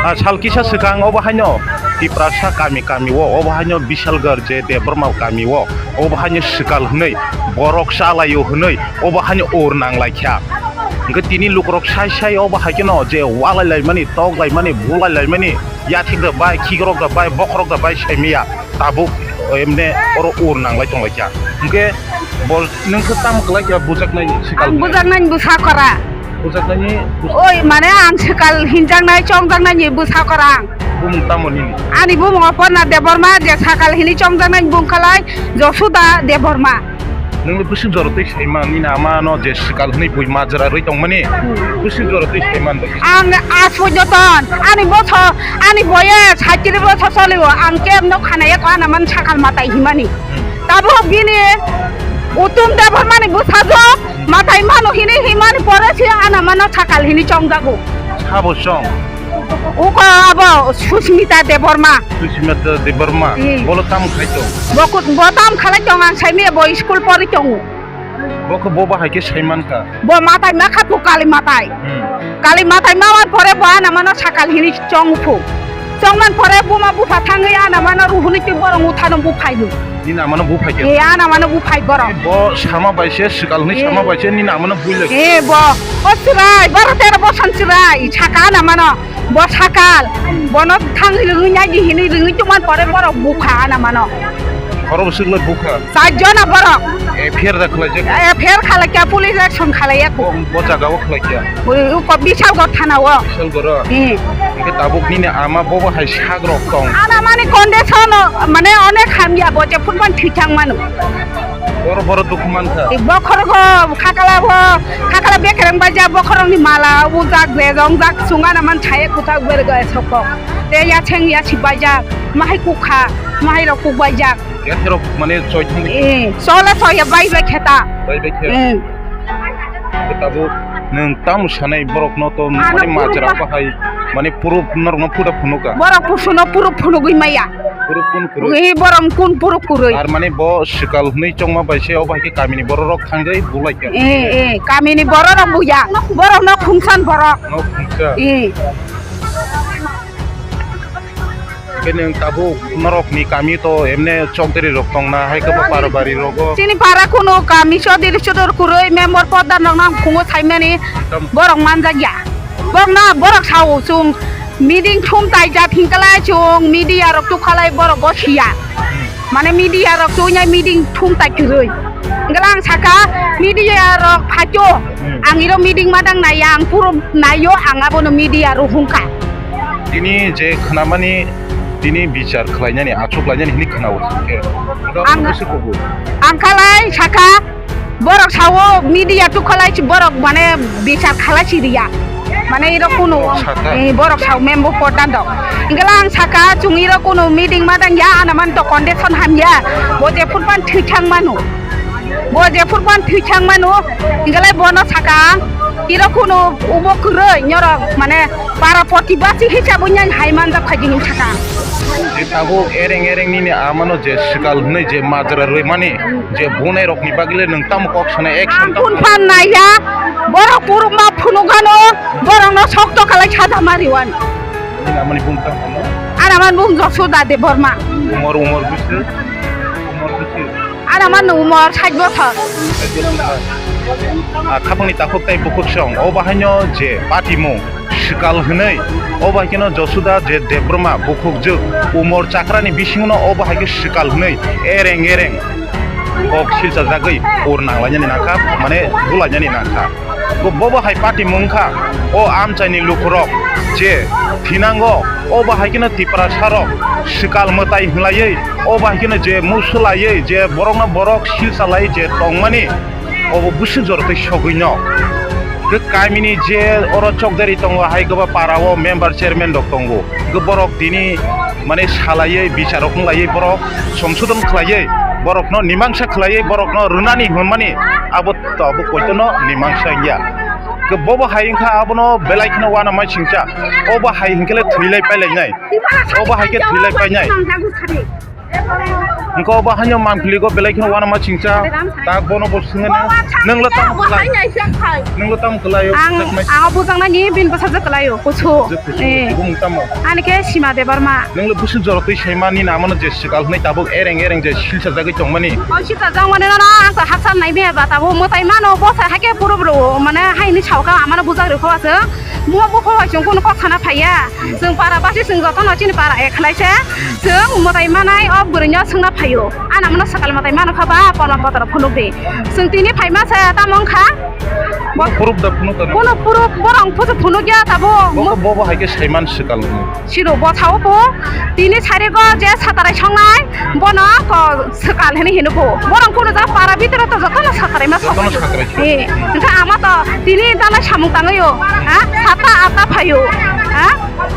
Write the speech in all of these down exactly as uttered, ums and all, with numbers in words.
Ah, sal kisa swkang obo haino Tiprasa kami kami o, obo haino Bisalgar je Debbarma kami o, obo haino swkal hwnwi borok chalaio hwnwi obo haino ur nang lai kha. Hwnkhe tini lukurok sai sai obo hai kheno je walai laimani, tok laimani, bulai laimani, yathek da bai, khikrok da bai, bokhorok da bai sai maya. Tabuk emne oro ur nang lai tong lai kha. Hwnkhe bo nwng khe tamo kwlai kha bujaknai swkal Ang hwnwi? Bujaknai bwsa kora. Bujaknai bwsa- Oi, mane ang swkal hinjaknai, chongjaknai bwsa kora ang. Bumung tamo nini? Ani bumung Aparna Debbarma, je swkal hini chongjaknai bung khalai Josuda Debbarma. Nwng le bwswk jora twi saiman nini ama no je swkal hwnwi bui majra rwi tongmani? Hmm. Bwswk jora twi saiman bo? Ang aswk joton, ani bosor, ani boyes saichiri bosor solio, ang kemno khanaya ko ana man swkal matai himani. Hmm. Tabuk bini Uttom Debbarmani bwsajwk matai mano hini himani pore se ana mano swkal hini chongjago. Sabo chong? Uko abo Susmita Debbarma. Susmita Debbarma. Hmm. Bolo tamo khai tong? Bo kut-, bo tamo khalai tong, ang saimaya bo school pori tongo. Bo khe bo bahai khe saiman kha? Bo matai ma kha phu kali matai. Hmm. Kali matai ma wan pore bo ana mano swkal hini chong phu. Chongman pore buma bupha thangwi ana mano ruhuni twi borok uthano buphai bo. Nini amano buphai khe? E, ana mano buphai borok. Bo sama bai se, swkal hwnwi sama bai se, nini amano bui lai. E, bo, o chwrai, baro tero boson chwrai, saka ana mano. Bo swkal, bono thangwi rwngwi nai di hinwi rwngwi tongman pore borok bukha ana mano. Oro bwswk lai bukha? Char jona borok. F I R da khlaijak? F I R khalai kha, police action khalai ya. Bo, bo jaga o khlai kha? Ui, uko Bisalgor thana o. Bisalgor o? Hmm. Hwnkhe tabuk nini ama bo bo hai sak rok tong? Ana mani condition o, mane onek hamya bo je phunban thwi thang mano. Boro boro dukhu mankha. Bokhorok khakala bo, khakala bekereng baja bokhorokni mala ujak bejong jak chunga naman thaye kuthak berga sokok. Te ya cheng ya si baja mahai kukha, mahai rok kuk baja. Ya therok mane choi thang. Eh, sola soya bai bai kheta. Bai bai khe. Eh. Tabuk nwng tam sanai borok no to mane majra bahai mane puro norok no phuda phunuka. Borok pusuno puro phunugwi maya. Puro kun kurui. Ui, borok kun puro kurui. Ar mane bo swkal hwnwi chongma bai se, obo hai khe kamini borok rok thangwi bulai kha. Eh, eh, kamini borok rok buya. Borok no khungsan borok. No khungsa. Eh. Khe nwng tabuk norok ni kami to emne chokderi rok tongna hai khe bo para bari rogo. Chini para kuno kami chodiri chodor kurui member pordar rok nang khungo saimani borok manjak ya. Bokno borok sao chwng meeting thum tai jat hinkalai chwng media rok tukhalai borok go siya. Mane media rok tunya meeting thum tai kwrwi. Hinkalai ang saka media rok phaito. Hmm. Ang iro meeting madang naiya ang puro naio ang abono media rok hungka. Tini je khnamani tini bichar khlainani achuk lainani hini khnao. Ang, ang khalai saka Borok sao media tukhalai si borok mane bichar khalai si riya. Mane iro kunu, saka. Eh, borok sao member pordan dok. Ingkala ang saka chwng iro kunu meeting madang ya ana man to condition ham ya. Bo je phurban thwi thang manu. Bo je phurban thwi thang manu. Ingkala bono saka ang iro kunu ubo kwrwi nyorok mane para protibasi hisabo nyan hai manjak khaji hin saka ang. Je tabuk ereng ereng nini amano je swkal hwnwi je majra rwimani. Je bunai rokni bagwi le nwng tamo kok sanai, action tamo? Ang phun phan naiya, borok puruma phunukgano, borokno sokto khalai sada mariwan. Nini amani bung tamo? Ana man bung Josuda Debbarma. Umor, umor bisi? Umor bisi? Ana man umor sait bochor. Ah, khapangni takhuk tai bukhuk song, o bahaino je patimung. Swkal hwnwi, o bai kheno Josuda je Debbarma bukhukjwk umor chakrani bisingno obo hai khe swkal hwnwi ereng ereng kok silchajagwi ur nanglainani nangkha, mane bulainani nangkha. Bo, bobo hai patimung wngkha, o amchaini lukurok je thinango, obo hai kheno Tiprasarok swkal mwtai hwnlaiwi, obo hai kheno je musulaiwi, je borokno borok silchalai je tongmani, Obo bwswk jora tei sogwi no. Khe kamini je oro chokdari tongo, hai goba para o member chairman rok tongo. Khe borok tini mane salaiwi, bichar rok wng laiwi, borok somsodon khlaiwi, borok no mimangsa khlaiwi, borok no rwnani hwnmani abo to abo poito no mimangsa wngya. Khe bobo hai wngkha abono belai kheno uanama singcha. Obo hai hinkhe le thwilai pailainai. Obo hai khe thwilai painai. Wngkha obo haino mangpili go belai kheno uanama chingcha. Tak bono bo swngani. Nwnglo tamo kwlai? Nwnglo tamo kwlai? Ang, ang bujaknani bini bwsajwk kwlaio, kusu. Eh. Bumung tamo? Ani khe Sima Debbarma. Nwnglo bwswk jora twi saimani na amano je swkal hwnwi tabuk ereng ereng je silsa jagwi tongmani. O silsa jakmani nono ang to haksa nai maya ba tabuk mwtai mano bo sai haikhe puro bro mane haini saokha amano bujak rwkho aswk. Mo bupha bai chwng kunu kok sana phaiya. Chwng para basi chwng jotono chini para ek khlai se. Chwng mwtai manai o bwrwino swngna phaio. Ana mano swkal mwtai mano kha ba porma potro phunuk di. Chwng tini phaima se tamo wngkha. Bo- Proof da phunuk da. Kunu proof borok phunuk ya tabo. Bo, bo, bo hai khe saiman swkal. Siro bo sao bo tini sari go je satarai songnai bono ko swkal hini hino bo. Borok kunu ja para bitoro to jotono satarai ma. Jotono satarai. Eh, wngkha ama to tini dalai samung tangwi o. Ha? Sata ata phaio. Ha?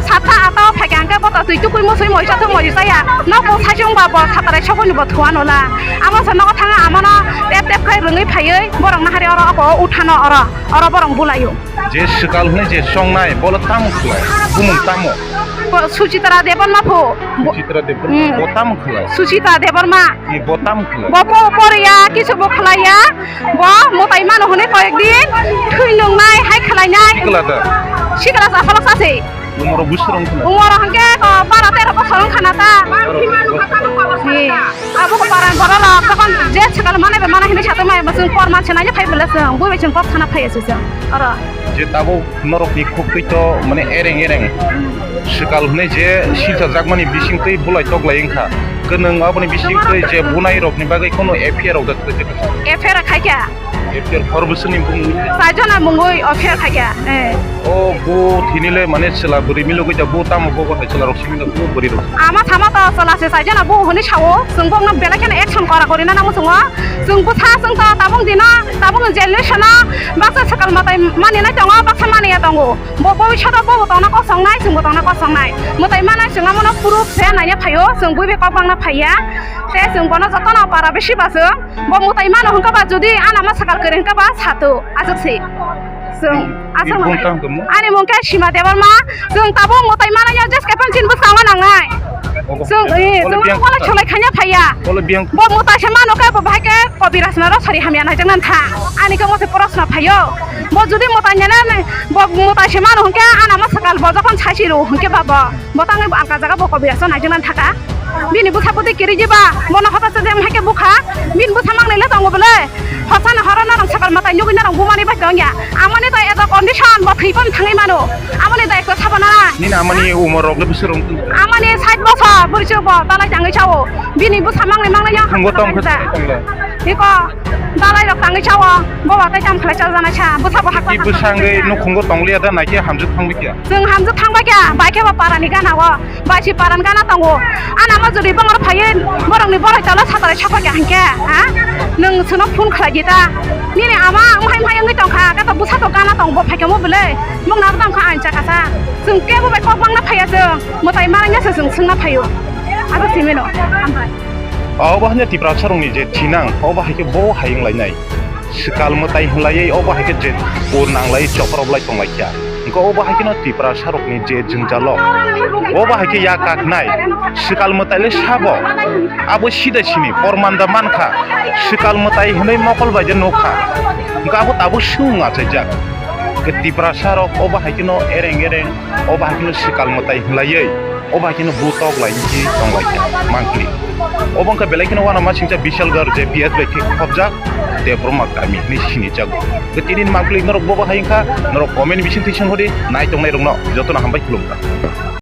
Sata ata o phaikha hwnkhe bo to twi tukui musui moisa thung moisa ya. No bo saisung ba bo satarai sokoni bo thuano la. Ama sa nogo thanga amano tep tep khai rwngwi phaiwi borok nahari oro oko uthano oro. Oro borok bulaio. Je swkal hwnwi je songnai, bolo tamo khlai? Bumung tamo? Bo Suchitra Debbarma pho. Bo- Suchitra Debbarma, Hmm. Bo tamo khlai? Suchitra Debbarma. Ni bo tamo khlai? Bo po-, poriya, kisu bo khlaiya. Bo mwtai mano hwnwi koyek din thwi nungnai, hai khlainai. Sikla da? Sikla sa phalok sase. Umoro busurong khna? Umoro hwnkhe ko baro tero bosor wngkha na ta. Baro tero bosor. Ni. Abo ko paran borok rok tokon je swkal manai ba manai hinwi satongmai, chwng porman se naina phai bwle chwng, bui bai chwng kok sana phai se chwng. Oro. Je tabuk norokni khuktwi to mane ereng ereng swkal hwnwi je silsa jakmani bisingtwi bulai toklai wngkha. Kwnwng aboni bisingtwi je bunai rokni bagwi kono F I R rok da kwrwi. F I R khai kha. F I R khor bwswkni bumung? Chaijona mungwi F I R khai kha. Eh. O bo thinile mane chwla bwrwi milogwi da bo tamo bo bo hai chwla rok simi da bo bwrwi rok. Ama sama to chwla se chaijona bo hwnwi sao, chwng bokno belai kheno action kora kori nana muchungo. Chwng bwsa chwng to tabuk dino, tabuk generation o baksa swkal mwtai mani nai tongo, baksa mani ya tongo. Bo bobishoto bo bo tongna kosong nai, chwng bo tongna kosong nai. Mwtai manai chwng amono proof se naina phaio, chwng bui bai kok bangna phaiya. Te chwng bono jotono para bisi ba chwng. Bo mwtai mano hwnkha ba jodi ana ma swkal kwrwi hwnkha ba sato aswk se. Chwng aswk bini mung tang tongmo? Ani mung khe Sima Debbarma. Chwng tabuk mwtai manai ya jes khe phan chin bwskango nangnai. Obo chwng, eh, bolo chwng biyang wala kha? Cholai khanya phaiya. Bolo biyang. Bo mwtai se mano khe bo bahai khe kobiraj no rosari hamya naijaknani tha. Ani khe mo se porosno phaio. Bo jodi mwtai nene, bo mwtai se mano hwnkhe ana ma swkal bo jokhon saisi rw hwnkhe ba bo. Bo tangwi bo angka jaga bo kobiraj no naijaknani thaka. Bini bwsa bwtwi kwrwi jiba, bono hoda se jeng hai khe bukha. Bini bwsa mangnai le tongo bwle. Hosa no horo norok swkal mwtai nugwi norok bumani bai tongya. Amoni to edo condition bo thwi phano thangwi mano. Amoni dai ko sabo nara. Nini amani umor rok le bwswk rong? Amani sait bosor bwrwi se bo dalai tangwi sao. Bini bwsa mangnai mangnai yang. Nukhungo tong khe tong le. Iko dalai rok tangwi sao. Bo wa tai tam khlai chal jana cha. Bwsa bo hakla. Ki bwsa ngwi nukhungo tong liya da nai khe hamjwk thang bikya. Chwng hamjwk thang bai kya. Bai khe bo para ni gana o. Bai si paran gana tongo. Ana ma jodi bongor phaiwi borokni borai tala satrai saphai kha hinkhe, ha? Nwng sono phone khlai di ta. Nini ama wngkhai wngkhai wngwi tongkha, kato bwsa to gana tong bo phaikha mo bwle. Mung na tongkha ang chakasa. Chwng kebo bai kok bangna phaiya chwng. Mwtai mananya se chwng swngna phaio. Abo simino. Hambai. Obo hanya Tiprasa rokni je thinang, obo hai khe bo hai wng lainai. Swkal mwtai hwnlaiwi obo hai khe je ur nanglai chopra oblai tonglaikha. Hwnkhe obo hai kheno Tiprasa rokni je jwngjalo, obo hai khe ya kaknai. Swkal mwtai le sabo, abo sida sini porman da mankha. Swkal mwtai hwnwi mokol bai je nukha. Hwnkhe abo tabuk swng achaijak. Hwnkhe Tiprasa rok obo hai kheno ereng ereng, obo hai kheno swkal mwtai hwnlaiwi. Obo hai kheno bo tok lai wngwi tong lai kha mangpili. Obo wngkha belai kheno uanama singcha Bishalgarh je P S bai khe khopjak Debbarma kami hinwi sinijago. Tei tini ni mangpili norok bobo hai wngkha, norok comment bising twi swnghodi, nai tongnai rokno jotono hambai khulumkha.